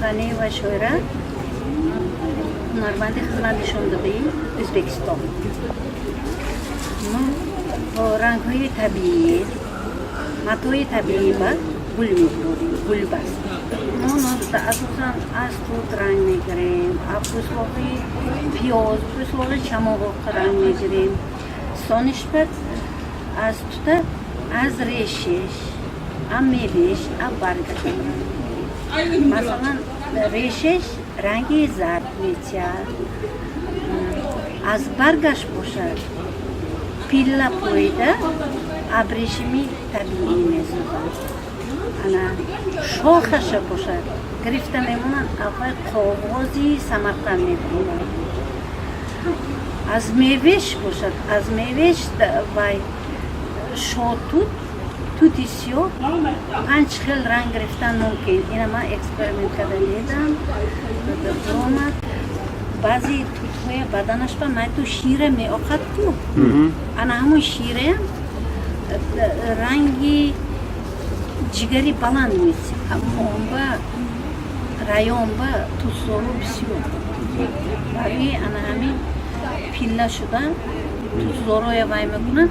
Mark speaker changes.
Speaker 1: Ганиева Шоира, ҳунарманди хизматнишондодаи Ӯзбекистон. Мо бо рангҳои табиӣ, матои табиӣ ба гул мебурорем, гулбаст. Мо асосан аз тут ранг мегирем, пӯслоғи пиёз, пӯслоғи чамоғоқ ранг мегирем. Сонишбат аз тута, аз решеш, а мевеш, а баргаш. Масалан, решеш ранги зард метиҳад, аз баргаш бошад, пилла поида, абрешими табиӣ месозад. Ана шохаша бошад, гирифта мемонанд, аввал қоғози Самарқанд мебуранд. Аз мевеш бошад, аз мевеш вай шотут, тути сиёҳ, панҷ хел ранг гирифтан мумкин. Ина ман эксперимент карда дидам, омад. Баъзе тутҳоя баданаш ба майту шира меоқад ку, ана ҳамон шираям ранги ҷигари баланд месиҳад. Омба районба тутзору бисёр, барои ана ҳамин пилла шуда тутзороя вай мекунад.